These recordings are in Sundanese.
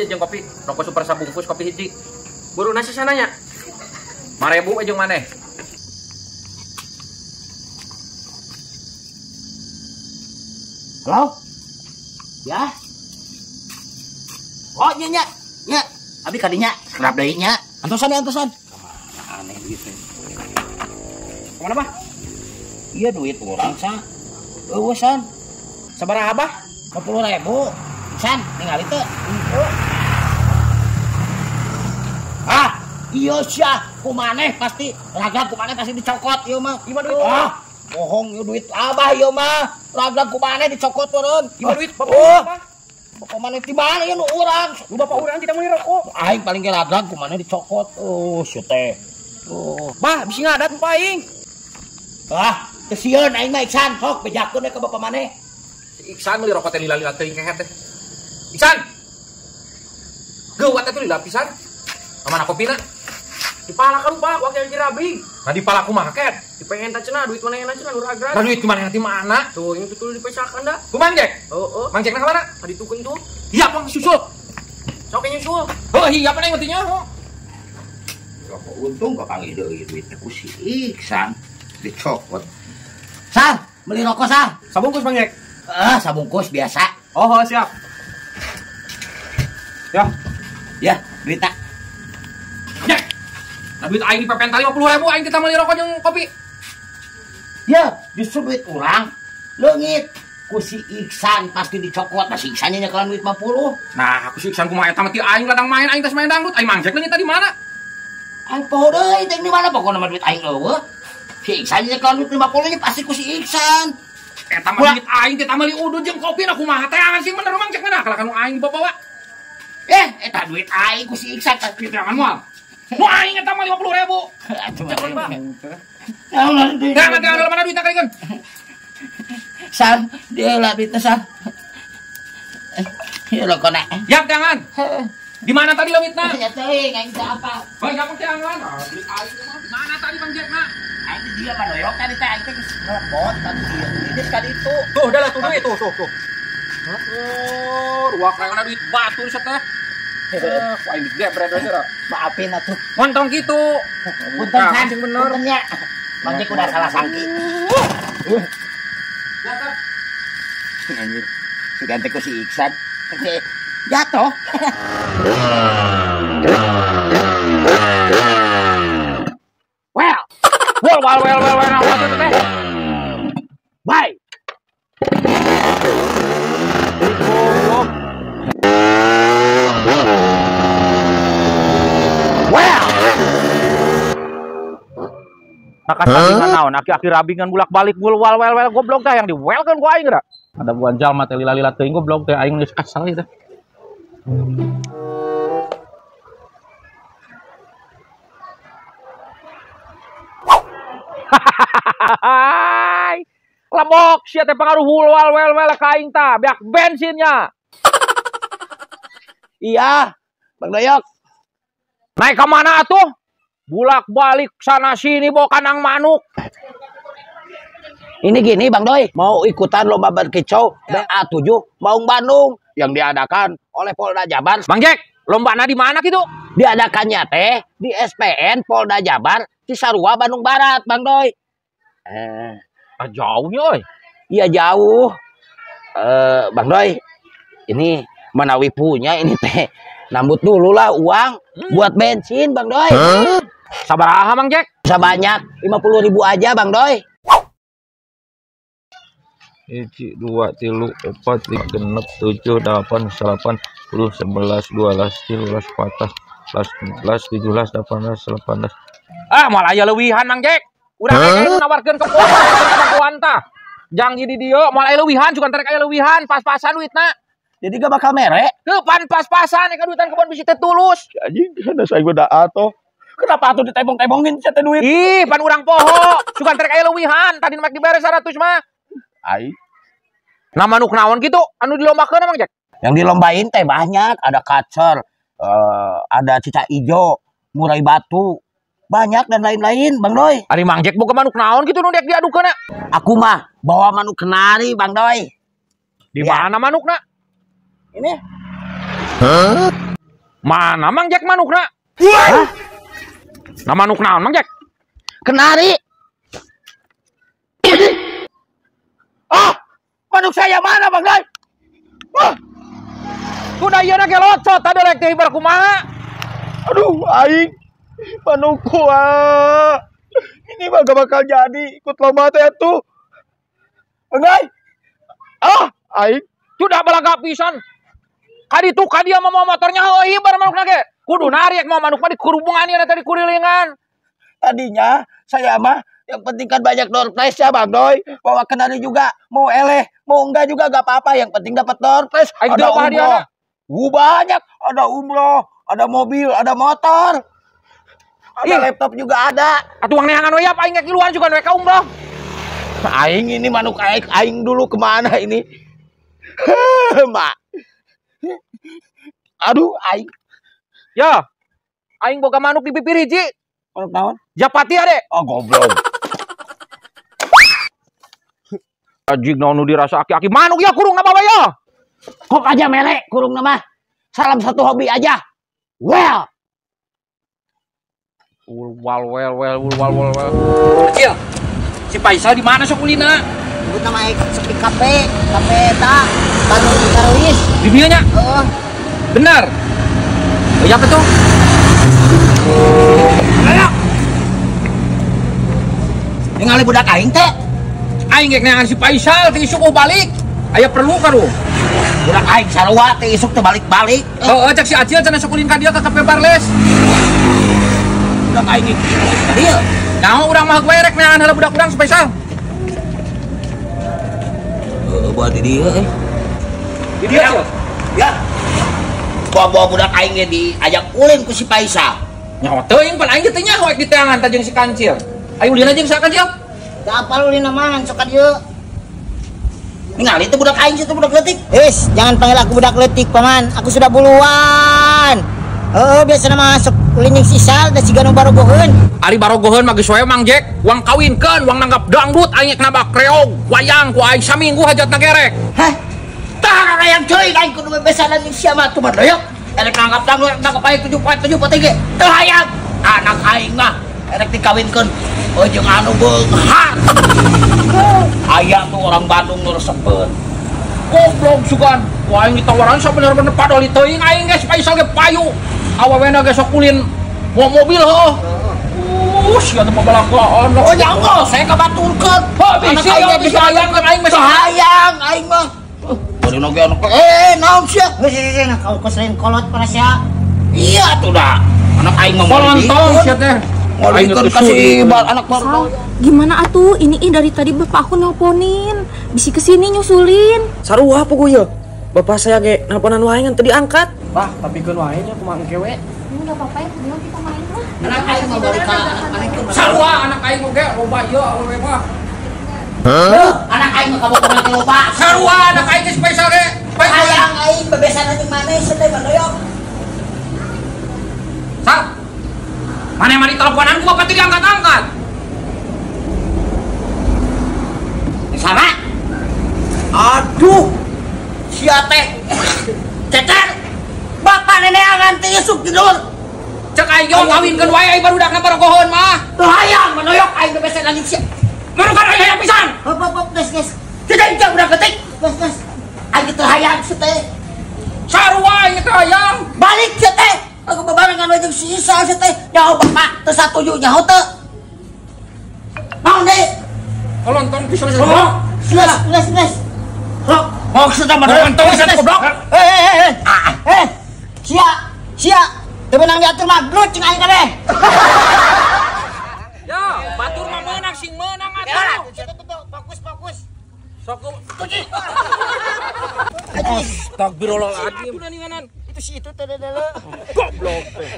hiji jeung kopi. Rokok super sabungkus kopi hiji. Buru nasi sananya. 5.000 jeung maneh. Halo? Ya? Oh, nya nya. Nya, abi kadinya kerap deui nya. Antosan ya antosan. Aneh duit teh. Kemana, Bah? Iya duit urang sa. Eueuh san. Sabaraha, Bah? 50.000. San, ningali teu? Henteu. Ah, iya sia, kumaneh pasti ragam kumaneh pasti dicokot ieu mah. Ieu mah duit. Ah, bohong ieu duit abah ieu mah. Ragam kumaneh dicokot turun. Ieu mah duit bapak. Oh. Bapak maneh di mana ieu nu urang? Nu bapak urang tidak meuli rokok. Aing paling ge ragam kumaneh dicokot. Oh, sia teh. Oh. Bah, bisi ngadat ku aing. Ah, teu sieun aing mah Iksan, sok bejakeun we ka bapak maneh. Si Iksan meuli rokok teh lila-lila teuing kehet teh. Iksan. Geuwat atuh lila pisan. Kamana kopina? Dipala ka lupa wakil jirabing. Nah dipala kumaha ket? Dipengen ta cenah duit manehna cenah nu ragrag. Nah duit manehna ti mana? Tuh, ini tutul dipesakan da. Ku Mang Jack? Heeh. Mang Jackna ka mana? Tadi tukeun tuh. Iya, Bang susul. Sok nyusul. Heuh, iya apa neng matinya? Rokok untung kapanggih deui duit ku si Iksan dicokot. Sal, beli rokok Sal. Sabungkus Bang Jack. Ah, sabungkus biasa. Oh, siap. Ya. Ya, duitna. Jack. Nah, duit aing dipepenta 50.000 aing kita meuli rokok jeung kopi. Ya, justru duit urang leungit ku si Iksan pasti dicokot. Nah, si Iksan nya nyekelan duit 50. Nah, ku si Iksan kumaha eta mah ti aing ladang main aing tes main dangdut aing Mang Jack leungit tadi mana? Aing poho deui teh di mana pokona mah duit aing leuweuh. Si Iksan nyekelan duit 50 nya pasti ku si Iksan. Eta mah duit aing teh meuli udud jeung kopi na kumaha teh angan sing bener Mang Jack mana kalakan nu aing dibawa. Eh, eta duit aing ku si Iksan pasti jangan moal. Nu aing eta mah 50.000. Atuh Jangan, Bang. Jangan, jangan, mana duitnya kali kan? Sal, dia lah duitnya Sal. Ya lo kona. Yap, jangan. Di mana tadi leungitna? Ya teuing aing teh apa? Bang, jangan jangan. Duit aing mah di mana tadi Bang Jack na? Aing dia mah doyok tadi teh aing teh geus ngelebot tadi ieu. Ini sekali itu. Tuh, udah lah tuh duit tuh, tuh, tuh. Oh, ruak kayakna duit batur sia teh. Ku aing digebret we sia. Maafin atuh. Montong kitu. Punten San, sing bener. Punten nya. Bang Jack udah salah sangki. Anjir. Sugan teh ku si Iksan. Jatuh. Well. Well, well, well, well, well, well, teh. Bye. Well. Nah, kasih naon, aki-aki rabingan bulak-balik bul wal wel wel goblok teh yang diwelkeun ku aing geura. Ada buan jalma teh lila-lila teuing goblok teh aing geus kesel ieu teh. Lemok sia teh pengaruh wal wel wel ka aing tah, beak bensinnya. Iya, Bang Doyok. Naik ke mana atuh? Bulak-balik sana sini bawa kandang manuk. Ini gini Bang Doi, mau ikutan lomba berkicau BA7 Maung Bandung yang diadakan oleh Polda Jabar. Bang Jack, lombana di mana gitu? Diadakannya teh di SPN Polda Jabar Cisarua Bandung Barat, Bang Doi. Jauhnya, oi. Iya jauh. Bang Doi, ini manawi punya ini teh. Nambut dulu lah uang buat bensin Bang Doi. Huh? Sabaraha Mang Jack? Bisa banyak, 50.000 aja Bang Doi. 1, 2, 3, 4, 5, 6, 7, 8, 9, 10, 11, 12, 13, 14, 15, 17, 18, 18. Ah, malah aya leuwihan Mang Jack. Urang aya nawarkeun ke kemampuan tah. Jang di dieu moal aya leuwihan, sugan terek aya leuwihan, pas-pasan duitna. Jadi gak bakal mere? Teu pan pas-pasan eka duitan kebon bisi teh tulus. Anjing, kana saya udah atuh. Kenapa atuh ditebong-tebongin sia teh duit? Ih, pan urang poho. Sugan terek aya leuwihan, tadi mak dibere 100 mah. Ai. Nah manuk naon gitu anu dilombakeun Mang Jack? Yang dilombain teh banyak, ada kacer, ada cicak ijo, murai batu, banyak dan lain-lain Bang Doi. Ari Mang Jack boga manuk naon gitu nu dek diadukeun? Aku mah bawa manuk kenari Bang Doi. Di mana manukna? Ini. Huh? Mana Mang Jack manukna? Hah? Nah manuk naon Mang Jack? Kenari. Ah, manuk saya mana Bang Doi? Wah. Kuda ieu na ge locot tadi rek teh hibar kumaha? Aduh, aing manukku ah. Ini mah gak bakal jadi ikut lomba teh tuh. Bang Doi. Ah, aing sudah balaga pisan. Kaditu kadia mah mau motornya heuh hibar manukna ge. Kudu narik mau manuk mah dikurubungan ieu teh dikurilingan. Tadinya saya mah yang penting kan banyak door prize ya Bang Doi. Bawa kenari juga, mau eleh, mau enggak juga gak apa-apa. Yang penting dapat door prize. Ada umroh. Banyak, ada umroh, ada mobil, ada motor. Ada laptop juga ada. Atuh wang neangan we aing ge kiluan juga we ka umroh. Aing ini manuk aing, aing dulu kemana ini? Mak. Aduh, aing. Ya. Aing boga manuk di pipir hiji. Manuk naon? Japati ade. Oh, goblok. Ajig naon nu dirasa aki-aki manuk ya kurung na bawa ya. Kok aja melek kurung nama. Salam satu hobi aja. Well. Wal well well wal wal well. Kecil. Si Faisal di mana sok ulina? Sebut nama sok di kafe, kafe eta Bandung Karuis. Di dieu nya? Heeh. Benar. Iya apa tuh? Ayo. Ningali budak aing teh. Aing geuk neangan si Faisal teh isuk balik. Aya perlu ka lu. Budak aing sarua teh isuk teh balik-balik. Heeh, cek si Acil cenah sok ulin ka dieu ka kafe Barles. Budak aing ka dieu. Nyaho urang mah gue rek neangan heula budak urang si Faisal. Heeh, buat di dieu euy. Di dieu Cil. Ya. Bawa-bawa budak aing ge diajak ulin ku si Faisal. Nyaho teuing pan aing ge teu nyaho ek diteangan tah jeung si Kancil. Ayo ulin aja jeung sa Kancil. Teu apal ulin mah sok ka dieu. Ningali teh budak aing situ budak leutik. Is, jangan panggil aku budak leutik, paman. Aku sudah buluan. Heeh, biasana mah sok ulin jeung sisal da siga nu barogoheun. Ari barogoheun mah geus wae Mang Jack, wang kawinkeun, wang nanggap dangdut aing nabak reog, wayang ku aing saminggu hajatna gerek. Hah? Tah hayang ceuing aing kudu bebesanan jeung sia mah tuh doyok. Erek nanggap dangdut, nanggap aing 7 poe 7 poe ge. Teu hayang. Anak aing mah erek dikawinkeun jeung anu beunghar. Aya tuh orang Bandung nu resepeun. Goblok sugan. Wah aing ditawaran sabener-bener padoli teuing aing geus Faisal ge payu. Awewena ge sok ulin mau mobil heuh. Sia teh pabalakaan. Oh nya enggeus, saya kabaturkeun. Heuh, bisi aing bisa hayang kan aing mah hayang aing mah. Bari oge anak naon sia? Geus geus nah kau selain kolot para sia. Iya tuh dah. Anak aing mah kolontong sia teh. Ngolikeun ka si anak baru. Gimana atuh? Ini dari tadi bapak aku nelponin. Bisi kesini nyusulin. Sarua puguh ye. Bapak saya ge nelponan wae ngan teu diangkat. Bah, tapi keun wae nya kumaha engke we. Ini enggak apa-apa ya, bilang kita main lah. Anak aing mah balik ka anak aing. Sarua anak aing oge loba ieu awewe mah. Heuh, anak aing mah kabogohan ge loba. Sarua anak aing geus Faisal ge. Hayang aing bebesanan jeung maneh sia teh badoyok. Sal. Mana mari teleponan ku bapak teu diangkat-angkat. Sama. Aduh. Sia teh. Cecer. Bapak neneangan teh isuk tidur. Cek aing ge kawinkeun wae aing barudakna barogoheun mah. Teu hayang manoyok aing bebesanan jeung sia. Marukan aing hayang pisan. Hop hop hop geus geus. Tidak teu budak leutik. Geus geus. Aing teu hayang sia teh. Sarua aing teu hayang. Balik sia teh. Aku bebarengan we jeung si Isa sia teh. Nyaho bapak teu satuju nyaho teu. Naon deui? Kolontong pisan sia. Geus geus geus. Maksudnya mah Kolontong pisan goblok. Eh. Sia, sia. Teu meunang diatur mah gelut jeung aing kabeh. Ya, batur mah meunang sing meunang atuh. Fokus fokus. Sok kunci. Astagfirullahaladzim. Itu si itu teh deuleu. Goblok teh.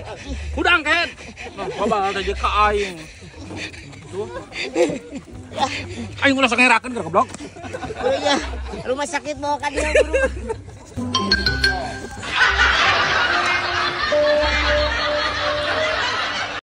Hudang kehed. Nah, babal teh jeung ka aing. Tuh. Aing ulah sok ngerakeun goblok. Iya, rumah sakit bawa ka dieu buru.